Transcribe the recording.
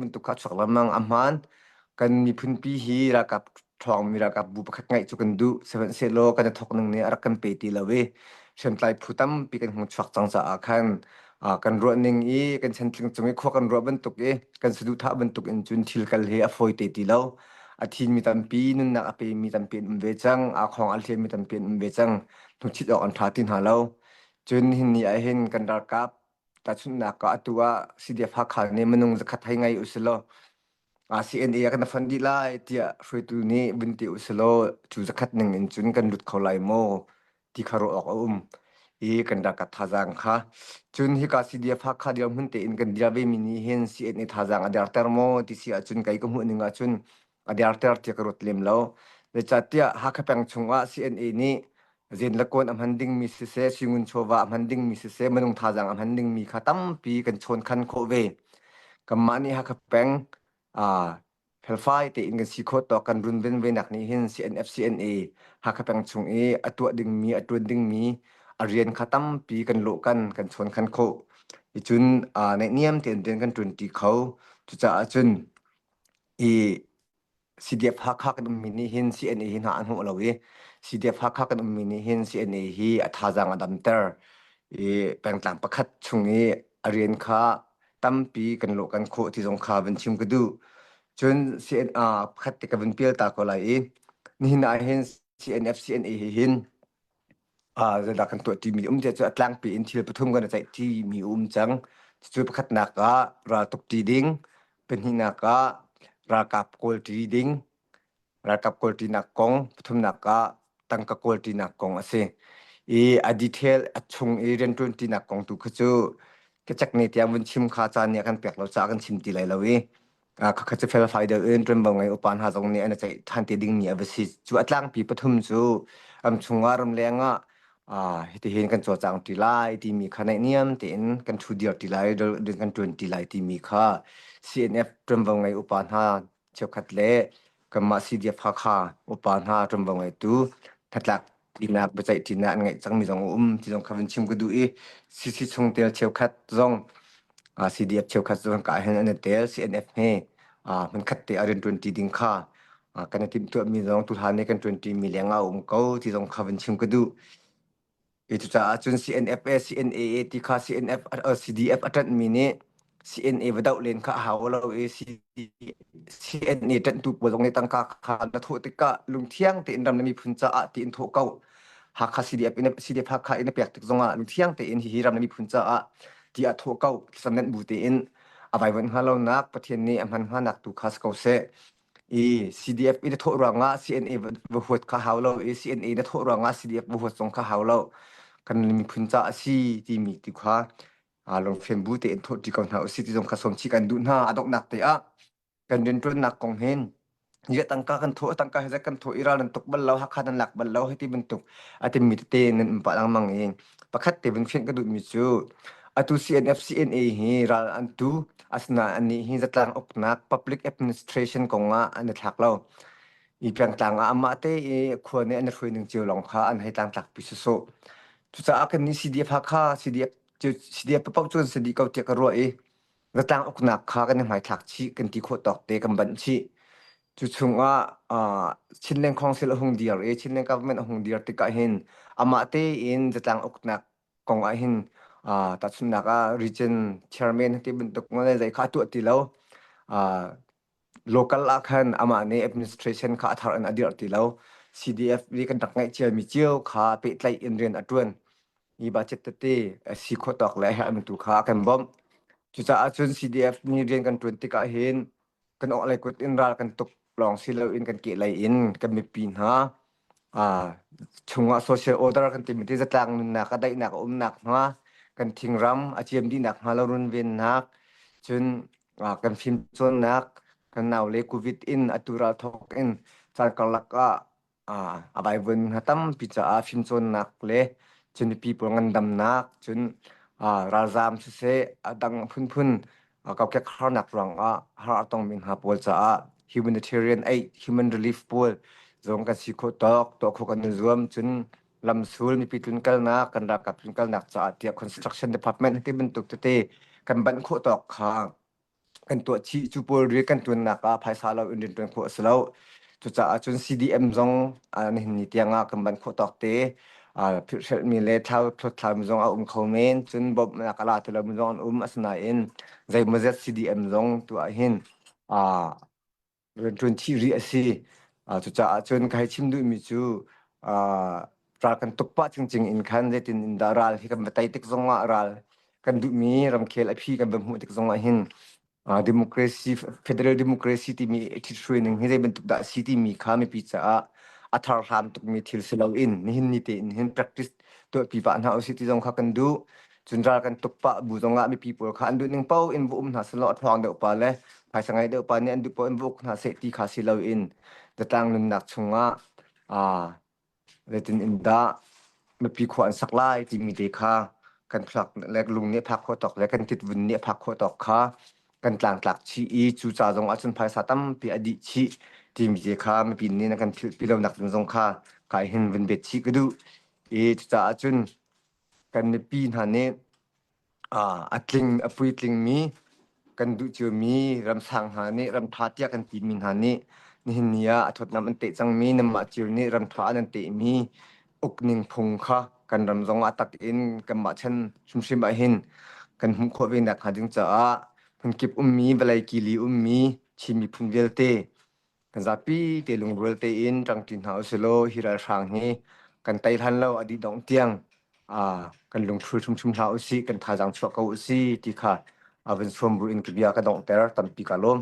bantuk kha a chuak lengmang. A hmaan. Kan miphunpi hi ralkap ṭhawngmi ralkap bu pakhat ngeih cu kan duh. Sihmanhsehlaw kan i thawk ning nih a rak kan pe ti lo i hriamtlai phu tampi kan hung chuak cang caah khan kan ruah ning i kan chantling cung i khua kan ruah bantuk i kan saduhthah bantuk in cun thil kal hi a fawi te ti lo. A thimi tampi, nunnak a pemi tampi an um ve cang. Aa khawng a hliammi tampi an um ve cang. Hnuchit awk an ṭha ti hna lo. Cun nihin ni ah hin kan ralkap tahchunhnak ah atu ah CDF Hakha nih minung zakhat hei ngei usilaw CNA ah kan fund dih lai tiah hruaitu nih vun ti usilaw cu zakhat ning in cun kan lut kho lai maw ti kha ruah awk a um i kan ralkap thazaang kha cun hika CDF Hakha dirhmun tein kan dir ve mi nih hin CNA thazaang a derter maw ti si ahcun kei ka hmuh ning ahcun a derter tiah ka ruat lem lo. Zeicahtiah Hakha peng chungah CNA nih zen le kawn a hman dingmi siseh, suingun chawva a hman dingmi siseh, minung thazaang a hman dingmi kha tampi kan chawnkhan khawh ve. Kanmah nih Hakha peng felfai tein kan si khawh tawk kan runven venak nih hin CNF CNA Hakha peng chung i a tuah dingmi, a ṭuan dingmi a rian kha tampi kan lawh kan kan chawnkhan khawh. Icun naihniam tein rian kan ṭuanṭi kho. Cucaah cun i CDF Hakha kan ummi nih hin CNA hi hna an hmuh lo i CDF Hakha kan ummi nih hin CNA hi a thazaang a damter i pengtlang pakhat chung i a rian kha tampi kan lawh kan khawh ti zong kha van chim ka duh. Cun CNA pakhat te ka vun pial ta ko lai i nihin ah hin CNF CNA hi hin Zeidah kan tuah ṭimi um tiah cu a tlangpi in thil pathum kan i ceih ṭimi um cang. Cucu pakhatnak ah raltuk ṭi ding, pahnihnak ah ralkap kawl ṭi ding, ralkap kawl ṭinak kong, pathumnak ah tangka kawl ṭinak kong a si. I a detail a chung i rianṭuan ṭinak kong tu kha cu ka cek ne tiang vun chim kha caan nih a kan pek lo caah kan chim ti lai lo i Khakha cu felfai deuh in ṭuanvo ngei upa hna zong nih an i ceih ṭhan te dingmi a va si. Cu a tlangpi pathum cu ramchung ah ramleng ah hitihin kan cawlcang ṭi lai timi kha naihniam tein kan ṭhu dir ṭi lai, rian kan ṭuan ṭi lai timi kha CNF ṭuanvo ngei upa hna cheukhat le kanmah CDF Hakha upa hna ṭuanvo ngeitu hnatlak ṭinak biaceih ṭinak an ngeih cangmi zong a um ti zong kha vun chim ka duh i CC chungtel cheukhat zong CDF cheukhat zong ka hin an i tel CNF he hmunkhat te ah rian ṭuanṭi ding kha kan i timhtuahmi zong tuhlan nih kan ṭuanṭimi leng ah a um ko ti zong kha vun chim ka duh. Cucaah cun CNFA, CNAA ti kha CNF, CDF a ṭanhmi nih CNA va doh len kha a hau lo i CNA ṭanhtu pawl zong nih tangka kha na thawh tikah lungthiang tein ram le miphun caah tiin thawh ko. Hakha CDF in CDF Hakha in a pek tik zongah lungthiang tein hihi ram le miphun caah ti ah thawh ko. Thlacam bu tein a vaivuanh hnga lonak Pathian nih a hman hnganak tu kha si ko seh. I CDF i na thawh ruangah CNA va huat kha hau lo i CNA na thawh ruangah CDF va huat zong kha hau lo. Kan miphun ca a si timi tu kha lungfim bu tein thawh ṭi ko hna usih ti zong kha sawm chih kan duh hna. A donghnak te ah kan rianṭuannak kong hin Ziah tangka kan thawh, tangka hi zat kan thawh i ral nan tuk bal lo, Hakha nan lak bal lo, hiti bantuk a timi tete nan um pah lengmang i pakhat te vun fianh ka duhmi cu atu CNF CNA hi ral an tu asinain annih hi zatlang uknak public administration kong ah an i thlak lo. I pengtlang ah amah te i khua nih an i hruai ning cio lawng kha an hei tlangtlak pi sawsawh. Cucaah kannih CDF Hakha, CDF CDF paoh cu an si dih ko tiah ka ruah i zatlang uknak kha kan i hmaithlak chih kan ti khawh tawk te kan banh chih. Cu chungah Chinland Council a hung dir i Chinland government a hung dir tikah hin amah tein zatlang uknak kong ah hin tahchunhnak ah region chairman ti bantuk le zei kha a tuah ti lo. Local ah khan amah nih administration kha a thar in a dirh ti lo. CDF nih kan rak ngeih ciami cio kha pehtlaih in rian a ṭuan. Hi budget tete a si khawh tawk le a herhmi tu kha a kan bawmh. Cucaah cun CDF nih rian kan ṭuan tikah hin kan orhlei kut in ral kan tuk lawng si loin kan kehlei in kan mipi hna chungah social order kan timi ti zatlang nunnak a daihnak a umnak hnga kan thingram a ciam dihnak hnga lo runvennak cun kan fimcawnnak kan naule covid in atu ral thawk in caan karlak ah a vaivuan hna tampi caah fimcawnnak le cun mipi pawl ngandamnak cun ralzaam siseh a dang phunphun kokek harnak ruangah har a tongmi hna pawl caah humanitarian aid human relief pawl zong kan si khawh tawk tuah khawh kan i zuam cun lamsul mipi tlunkalnak kan ralkap tlunkalnak caah tiah construction department ti bantuk tete kan banh khawh tawk kha. Kan tuah chih. Cu pawl rian kan ṭuannak ah phaisa lo in rian ṭuan khawh a si lo. Cucaah cun CDM zong nihin ni tiang ah kan ban khawh tawk te philhhrelhmi le thlau thlawtthlaumi zong a um kho men. Cun bawmhnak a la ti lomi zong an um. Asinain zeimawzat CDM zong tu ah hin rianṭuan chih rih a si. Cucaah cun ka hei chim duhmi cu ral kan tuk pah cingcing in khan zeitin in dah ral hi kan va tei tik zongah ral kan duhmi ramkhel a phi kan va hmuh tik zongah hin democracy federal democracy timi ṭhithruai ning hi zei bantuk dah a si timi kha mipi caah a tharhlam tukmi thil si loin nihin ni tein hin practice tuahpi pah hna usih ti zong kha kan duh. Cun ral kan tuk pah bu zongah mipi pawl kha an duh ning paoh in va um hna sehlaw a ṭhawng deuh pa le phaisa ngei deuh pa nih an duh paoh in va uk hna seh ti kha si loin zatlang nunnak chungah zeitin in dah mipi khua an sak lai timi te kha kan thluak le lung nih a phak khawh tawk le kan titvun nih a phak khawh tawk kha kan tlangtlak chih i cu ca zong ahcun phaisa tampi a dih chih timi te kha mipi nih na kan philh pi lo nak ding zong kha kai hin vun bet chih ka duh i cucaah cun kan mipi hna nih a tling a puitlingmi kan duh ciomi ramsang hna nih ramṭha tiah kan timi hna nih nihin ni ah a thawtnam an teh cangmi nanmah cio nih ramṭha an tehmi ukning phung kha kan ram zong ah tak in kanmah chan hrimhrim ah hin kan hmuh khawh ve nak hnga ding caah hmunkip ummi vawlei kili ummi Chin miphun vialte Kan zapi te lungrual tein ṭangṭi hna usilaw hi ralhrang hi kan tei hlan lo a dih dongh tiang kan lungthlul hrimhrim hlah usih, kan thazaang chuah ko usih ti kha a vun sawm bu in ka bia ka donghter tampi ka lawm.